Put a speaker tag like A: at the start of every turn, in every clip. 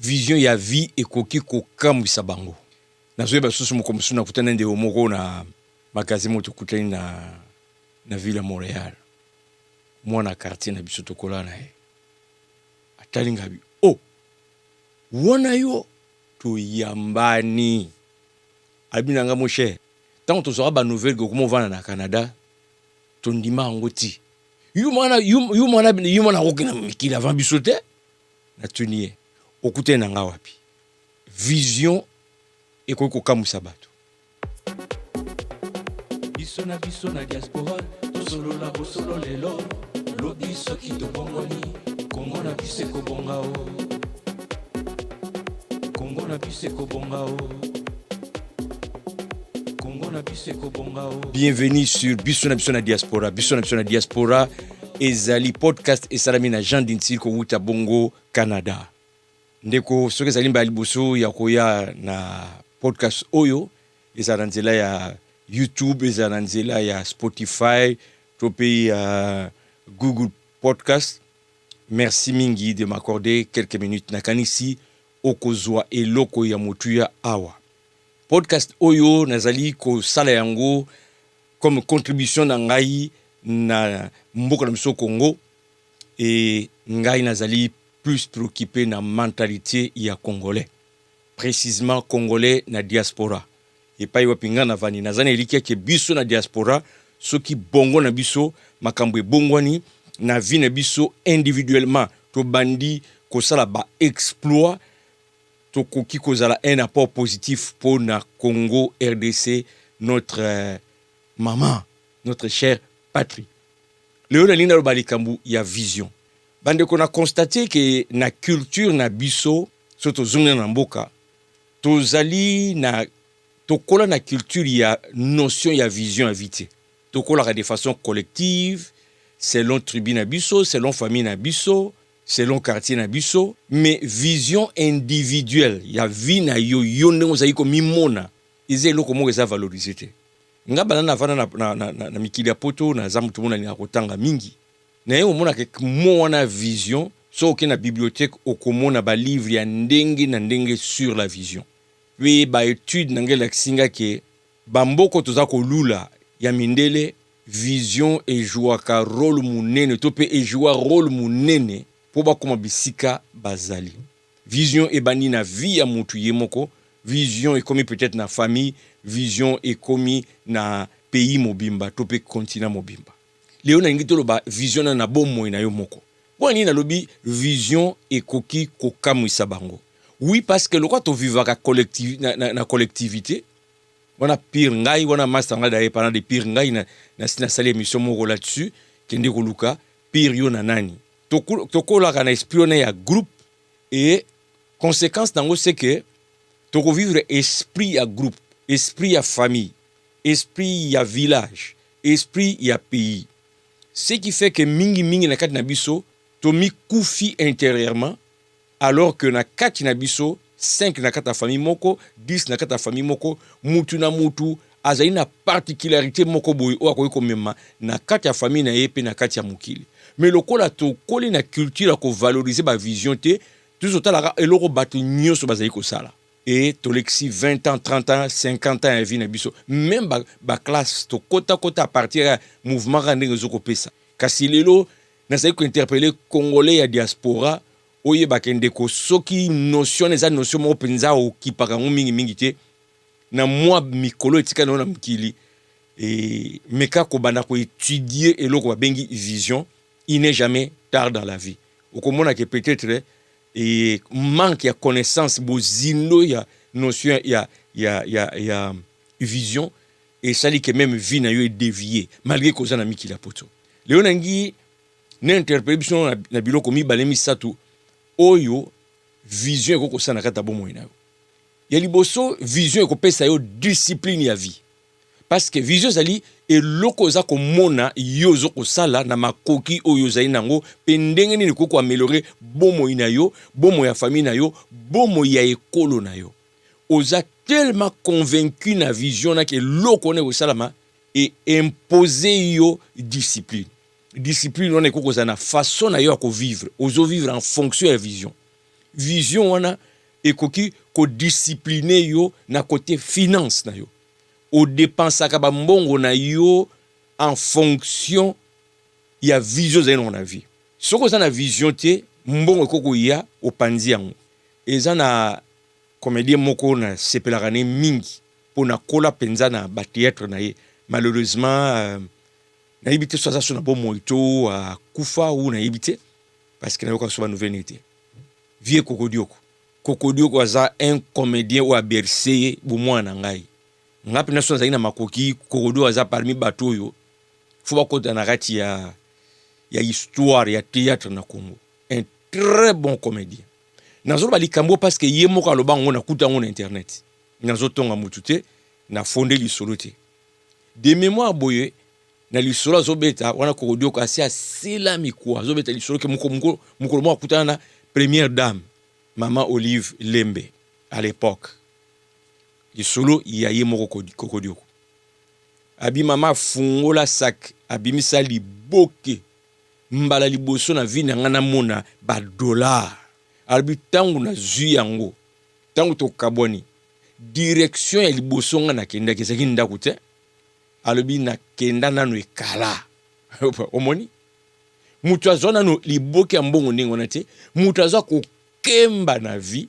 A: Vision ya vie ekoki kokamwisa bango. Nazoyeba lisusu mokolo mosusu nakutani na ndeko moko na magasin moko tokutani na ville ya Montreal. Mwana quartier na biso tokola na ye. Atali ngai, oh, wana yo toyambani. Alobi na ngai, mon cher, tango tozwaka ba nouvelles que okoma ovanda na Canada, tondima yango ti. Yo mwana, yo, yo mwana, yo mwana akokende na mikili avant biso te. Natuni ye, okutani na ngai wapi? Vision ekoki kokamwisa bato.
B: Biso na biso na diaspora tosolola bosolo lelo lobi soki tobongwani Congo na biso ekobonga o Congo na biso ekobonga o Congo na biso ekobonga o.
A: Bienvenue sur Biso na biso na diaspora. Biso na biso na diaspora ezali podcast esalami na Jean Dintil kowuta bongo Canada. Ndeko, soki ezali mbala liboso ya koya na podcast oyo, ezala na nzela ya YouTube, ezala na nzela ya Spotify to pe ya Google Podcast, merci mingi de m'accorder quelques minutes. Nakanisi okozwa eloko ya motuya awa. Podcast oyo nazali kosala yango comme contribution na ngai na mboka na biso Congo et ngai nazali plus preoccupe na mentalite ya congolais, precisement congolais na diaspora epayi wapi ngai navandi. Naza na elikya ke biso na diaspora soki bongo na biso makambo ebongwani na vie na biso individuellement, tobandi kosala ba exploits, tokoki kozala un apport positif po na Congo rdc notre maman, notre chère patrie. Lelo nalingi naloba likambo ya vision. Bandeko, na constater que na culture na biso, soki tozongi na mboka, tozali na tokola na culture ya notion ya vision ya vie te. Tokolaka de façon collective, selon tribu na biso, selon famille na biso, selon quartier na biso, mais vision individuelle ya vie na yo, yo ndenge ozali komimona, eza eloko moko eza valoriser te. Nga banda navanda na mikili ya poto, naza moto moko nalingaka kotanga mingi. Naye komona ke mot wana vision, soki oke na bibliothèque okomona ba livres ya ndenge na ndenge sur la vision. Pe ba etudes na nga elakisi nga ke ba mboka oyo toza kolula ya mindele, vision e jouaka role munene to pe e joua role munene po bakoma bisika bazali. Vision ebandi na vie ya mutu ye moko, vision ekomi peut-etre na famille, vision ekomi na pays mobimba to pe continent mobimba. Lelo nalingi toloba vision na na bomoi na yo moko. Pona nini nalobi vision ekoki kokamwisa bango? Oui, parce que lokola to vivaka na collectivite wana pire ngai wana masta ngai d'ailleurs parlant de pire ngai na nasi nasali emission moko là-dessus, kende koluka pire yo na nani. Tokolaka na esprit wana ya groupe et consequence nango c'est que toko vivre esprit ya groupe, esprit ya famille, esprit ya village, esprit ya pays. Ce qui fait que mingi mingi na kati na biso tomikufi interieurement alors que na kati na biso 5 na kati ya famille moko, 10 na kati ya famille moko, mutu na mutu azali na particularite moko boye oyo akoki komema na kati ya famille na ye pe na kati ya mokili. Mais lokola tokoli na culture ya ko valoriser ba vision te, tozotalaka eloko batu nyoso bazali kosala. Et tolekisi 20 ans, 30 ans, 50 ans ya vie na biso, meme ba classe tokota kota à partir ya mouvement kaka ndenge ezo kopesa. Kasi lelo nazali ko interpeller congolais ya diaspora, oyeba ke ndeko soki notion wana eza notion moko penza okipaka yango mingi mingi te, na mwa mikolo etikali na yo na mokili, meka kobanda ko etudier eloko babengi vision, il n'est jamais tard dans la vie. Okomona ke peut-etre Et manque ya connaissance, bozindo ya notion ya vision esali que meme vie na yo e devier malgre que oza na mikili ya poto. Lelo nalingi na interpeller biso na biloko mibale misato oyo vision ekoki kosala na kati ya bomoi na yo. Ya liboso, vision ekopesa yo discipline ya vie. Parce que vision ezali eloko oza komona yo ozo kosala na makoki oyo ozali na yango pe ndenge nini okoki ko ameliorer bomoi na yo, bomoi ya famille na yo, bomoi ya ekolo na yo. Oza tellement convaincu na vision wana ke eloko wana ekosalama e imposer yo discipline. Discipline wana ekoki kozala na façon na yo ya ko vivre, ozo vivre en fonction ya vision. Vision wana. Ekoki kodiscipline yo na côté finance na yo. Odépensaka bambongo na yo en fonction ya vision ozali nango na vie. Soki oza na vision te, mbongo ekoki koya, opanzi yango. Eza na comédien moko nasepelaka ne mingi mpo nakola mpenza na bathéâtre na ye. Malheureusement, nayebi te so aza so na bomoi to akufa ou nayebi te, parce que nayoka so banouvelle ne te. Vieux Kokodioko. Kokodioko aza un comédien oyo abercer ye bomwana na ngai. Nga mpenza, so nazali na makoki, Kokodioko aza parmi bato oyo fo bakota na kati ya histoire ya théâtre na Congo. Un très bon comédien. Nazoloba likambo parce que ye moko aloba yango, nakuta yango na internet. Nazotonga mutu te, nafonde lisolo te. De mémoire boye, na lisolo azobeta wana, Kokodioko asi aselami kwa azobeta lisolo ke mokolo moko akutana na première dame, Mama Olive Lembe à l'époque. Lisolo ya ye moko Kokodioko, abi mama afungola sac, abimisa liboke. Mbala liboso na vie na ngai namona badollar. Alobi ntango nazwi yango, ntango tokabwani, direction ya liboso ngai nakendaki ezalaki ndako te. Alobi nakenda nano ekala. Omoni, moto azwa nano liboke ya mbongo ndenge wana te. Moto azwa kokemba na vie,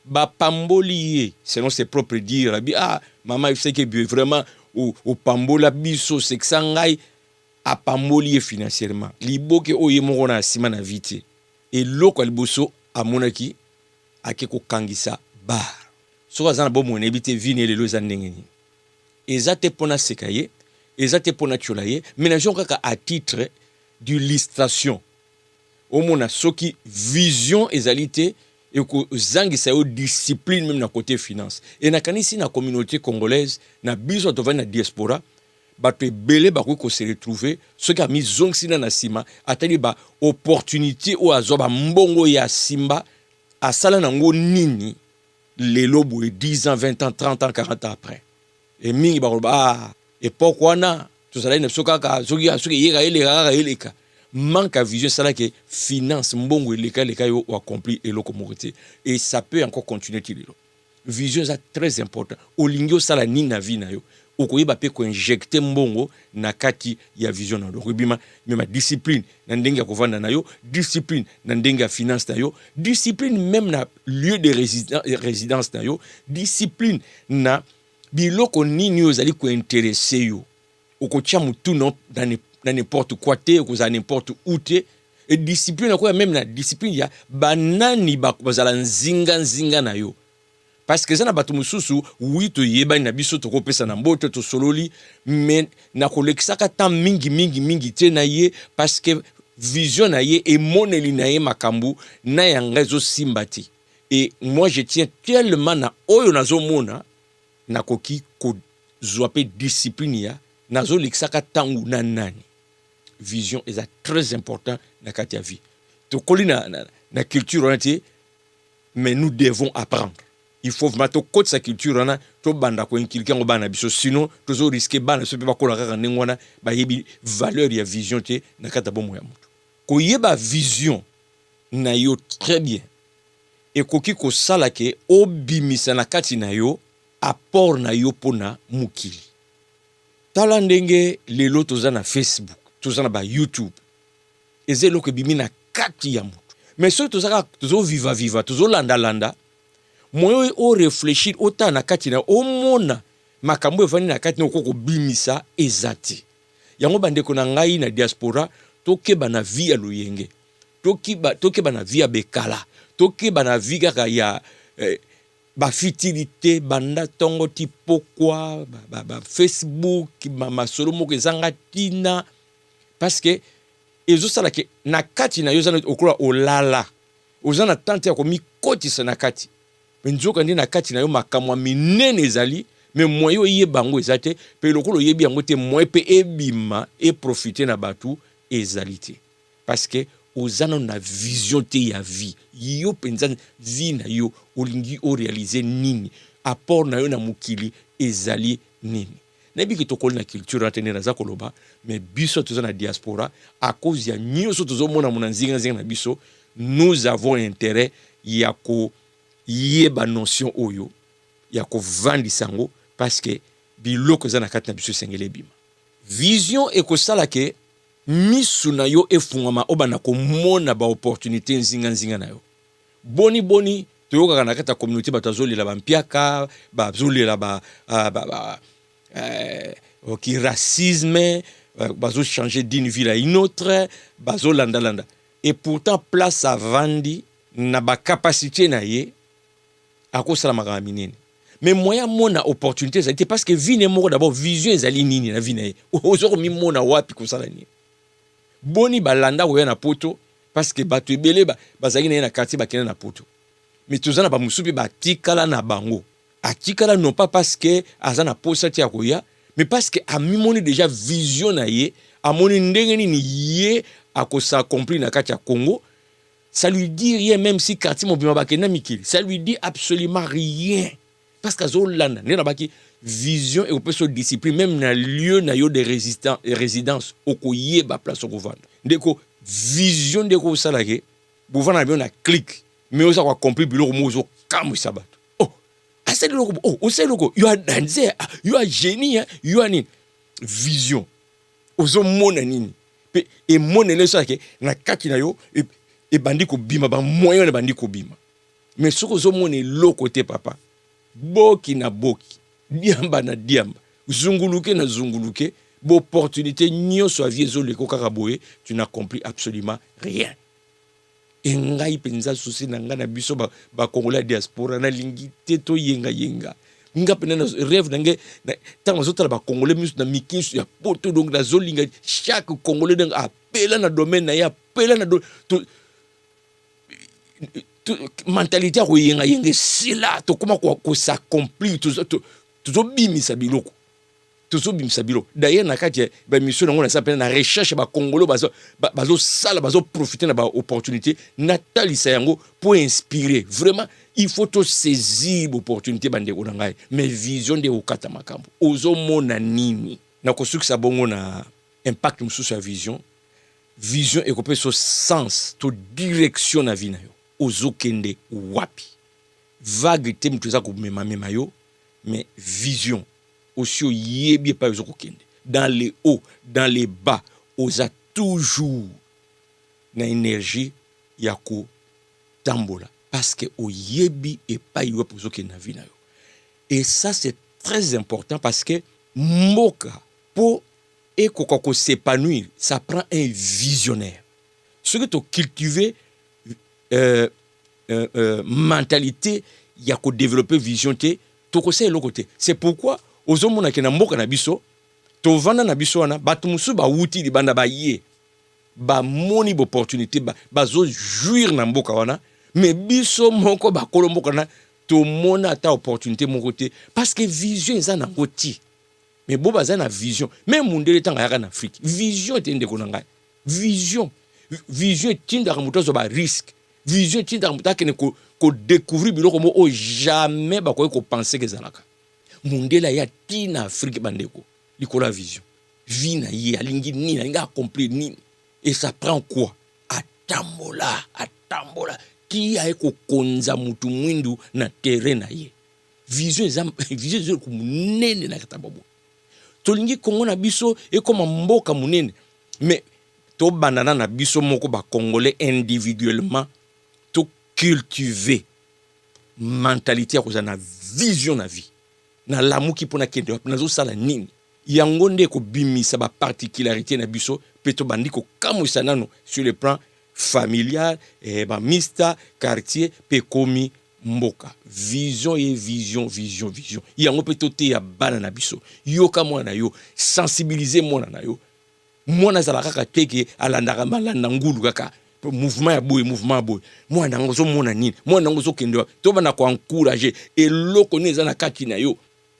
A: bapamboli ye selon ses propres dires. Abi ah, mama ayebisaki vraiment opambola biso, osekisa ngai. Apamboli ye financièrement, liboke oyo ye moko na nsima na vie te. Eloko ya liboso amonaki, ake kokangisa bar. Soki aza na bomoi, nayebi te vie na ye lelo eza ndenge nini. Eza te mpo naseka ye, eza te mpo natiola ye, mais nazwi kaka à titre d'illustration. Omona, soki vision ezali te, ekozangisa yo discipline même na côté finance. E nakanisi na communauté congolaise na biso tovandi na diaspora, bato ebele bakoki kose retrouver soki amizongisi na nsima, atali baopportunité oyo azwa, bambongo ya simba, asala nango nini lelo boye, 10 ans, 20 ans, 30 ans, 40 ans après. E mingi bakoloba: ah, époque wana tozalaki na biso kaka, soki eyeka, eleka kaka, eleka. Manque ya vision esalaki finance, mbongo eleka eleka, yo oaccomplir eloko moko te. Et ça peut encore continuer ti lelo. Vision eza très important. Olingi osala nini na vie na yo, okoyeba mpe koinjecter mbongo na kati ya vision na yo. Donc ebima mema discipline na ndenge ya kovanda na yo, discipline na ndenge ya finance na yo, discipline même na lieu de résidence na yo, discipline na biloko nini oyo ezali kointéresser yo. Okotia motu na n'importe quoi te, okozala n'importe où te. E discipline akoya même na discipline ya banani bazala nzinga nzinga na yo, parce que eza na bato mosusu, oui, toyebani na biso, tokopesa na mbote, tosololi, mais nakolekisaka temps mingi mingi mingi te na ye, parce que vision na ye, emoneli na ye, makambo na yanga ezosimba te. Et moi, je tiens tellement na oyo nazomona, nakoki kozwa mpe discipline ya nazolekisaka ntango na nani. Vision eza très important na kati ya vie. Tokoli na culture wana te, mais nous devons apprendre. Il faut vraiment tokotisa culture wana, tobanda koinculquer yango bana na biso, sinon tozorisquer bana biso mpe bakola kaka ndenge wana, bayebi valeur ya vision te na kati ya bomoi ya moto. Koyeba vision na yo très bien ekoki kosala ke obimisa na kati na yo apport na yo mpona mokili. Tala ndenge lelo toza na Facebook, toza na baYouTube, eza eloko ebimi na kati ya moto. Mais soki toza kaka tozovivaviva, tozolandalanda, moyen oréfléchir, otala na kati na, omona makambo evandi na kati na, okoki kobimisa eza te. Yango, bandeko na ngai na diaspora, tokeba na vie ya loyenge, tokeba na vie ya bekala, tokeba na vie kaka ya bafutilité, banda ntongo ti pokwa ba Facebook, masolo moko ezanga ntina, parce que ezosala ke na kati na yo eza okola olala, oza na tante ya komikotisa na kati. Me nzoka nde na kati na yo makambo ya minene ezali, mais moyen oyeba yango eza te. Mpe lokola oyebi yango te, moyen mpe ebima, eprofiter na bato ezali te, parce que oza nano na vision te ya vie. Yo mpenza, vie na yo, olingi oréaliser nini? Apport na yo na mokili ezali nini? Nayebi ke tokoli na culture wana te nde naza koloba, mais biso toza na diaspora, à cause ya nyonso tozomona mona nzinganzinga na biso, nous avons intérêt ya ko Yeba notion oyo ya kovandisa yango, parce que biloko eza na kati na biso esengeli ebima. Vision ekosala ke misu na yo efungwama, obanda komona baopportunité nzinganzinga na yo. Boni boni toyokaka na kati ya communauté bato azolela bampiaka, bazolela ba, ba, ba, ki racisme, bazochanger d'une ville à une autre, bazolandalanda. Et pourtant place avandi na bacapacité na ye, akosala makambo minene, mais moyen amona opportunité ezali te, parce que vie ne moko d'abord, vision ezali nini na vie na ye? Oza komimona wapi, kosala nini? Boni balanda koya na Poto, parce que bato ebele bazalaki na ye na quartier bakende na Poto, mais toza na bamosusu mpe batikala na bango. Atikala non pas parce que aza na posa te ya koya, mais parce que amimoni déjà vision na ye, amoni ndenge nini ye akos'accomplir na kati ya Congo. Ça lui dit rien, même si quartier mobima bakenda mikili, ça lui dit absolument rien, parce que azolanda ndenge nabaki. Vision ekopesa yo discipline, même na lieu na yo de résidence, okoyeba place okovanda. Ndeko, vision ndeko osalake bovanda na bino na clique, mais oza koaccomplir biloko moko ozokamwisa bato. Oh, asali eloko, oh, osali eloko, yo adanse, yo agénie, yo anini. Vision, ozomona nini mpe emoneli esalake na kati na yo ebandi kobima, bamoyen wana ebandi kobima. Mais soki ozomona eloko te, papa, boki na boki, diamba na diamba, zunguluke na zunguluke, boopportunité nyonso ya vie ezoleka kaka boye, tu n'accomplis absolument rien. E ngai mpenza, souci na ngai na biso bacongolais ya diaspora, nalingi te toyengayenga. Nga mpenza na rêve na ngai, ntango nazotala bacongolais miso na mikiso ya Poto, donc nazolinga chaque Congolais donc apela na domaine na ye, apela na to, mentalité ya koyengayenga esila. Tokóma kos'accomplir, tozobimisa biloko, tozobimisa biloko. D'ailleurs, na kati ya bamission nango, nasala mpena na recherche bacongolais bazosala, bazoprofite na baopportunité, natalisa yango mpo inspirer. Vraiment, il faut tosaisir baopportunité, bandeko na ngai, mais vision nde okata makambo. Ozomona nini? Nakosukisa bongo na impact mosusu ya vision. Vision ekopesa sens to direction na vie na yo. Ozokende wapi? Vague te, moto eza komemamema yo, mais vision osi oyebi epai oza kokende. Dans les hauts, dans les bas, oza toujours na énergie ya kotambola, parce que oyebi epai wapi ozokende na vie na yo. Et ça, c'est très important, parce que mboka mpo ekoka kos'épanouir, ça prend un visionnaire. Soki tocultive mentalité ya kodévelopper vision te, tokosala eloko te. C'est pourquoi ozomona ke na mboka na biso, tovanda na biso wana, bato mosusu bawuti libanda, baye, bamoni baopportunité, bazojouir na mboka wana, mais biso moko bakolo mboka na tomona ata opportunité moko te, parce que vision eza nango ti. Mais bo baza na vision. Même mundele, ntango ayaka na Afrique, vision ete, ndeko na ngai, vision. Vision etindaka moto azwa barisque, vision etindaka moto akende kodécouvrir biloko moko oyo jamais bakoki kopenser ke ezalaka. Mundele aye atina Afrique, bandeko, likolo ya vision. Vie na ye, alingi nini, alingi accomplir nini? Et ça prend quoi? Atambola, atambola ti aye kokonza mutu mwindu na terrain na ye. Vision eza, vision eza eloko monene na kati ya babwa. Tolingi Kongo na biso ekóma mboka monene, mais tobandana na biso moko bacongolais individuellement, tocultive mentalité ya kozala na vision na vie. Nalamuki mpo nakende wapi? Nazosala nini? Yango nde ekobimisa baparticularité na biso, mpe tobandi kokamwisa nano sur le plan familial, bamista quartier, mpe ekomi mboka. Vision ye, vision, vision, vision. Yango mpe toteya bana na biso. Yoka mwana na yo, sensibiliser mwana na yo. Mwana azala kaka te ke alandaka malanda ngulu, kaka mouvement ya boye, mouvement ya boye. Mwana yango ozomona nini? Mwana yango ozokende wapi? Tobanda koencourager eloko nini eza na kati na yo,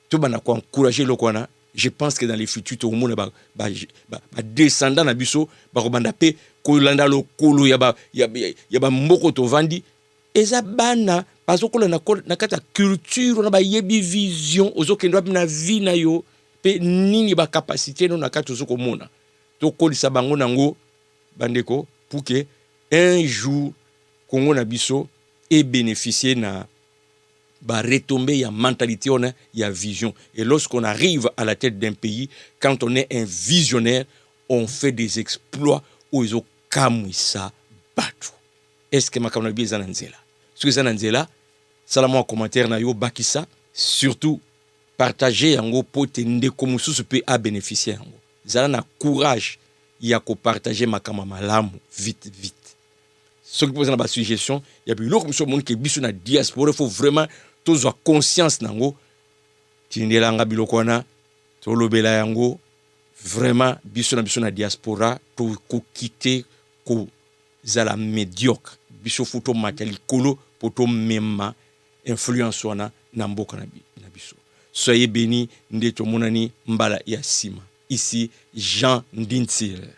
A: tobanda koencourager eloko wana. Je pense que dans les futurs, tokomona badescendant na biso bakobanda mpe kolanda lokolo ya bamboka tovandi. Eza bana bazokola na kati ya culture wana, bayebi vision. Ozokende wapi na vie na yo, mpe nini bacapacité no na kati ozokomona? Tokolisa bango nango, bandeko, pour que un jour Kongo na biso ebénéficie na Ba retombées ya mentalité wana ya vision. Et lorsqu'on arrive à la tête d'un pays, quand on est un visionnaire, on fait des exploits oyo ezokamwisa bato. Est ce que makambo na biso eza na nzela? Soki eza na nzela, sala mwa commentaire na yo, bakisa, surtout partage yango mpo te ndeko mosusu mpe abénéficie yango. Zala na courage ya kopartage makambo ya malamu vite vite. Soki mpo eza na basuggestion ya biloko mosusu omoni ke biso na diaspora faut vraiment tozwa conscience nango, tindelanga biloko wana, tolobela yango. Vraiment, biso na biso na diaspora tokoki te kozala médiocre. Biso faut tomata likolo mpo tomema influence wana na mboka na biso. Soyez béni. Nde tomonani mbala ya nsima. Ici Jean Ndintil.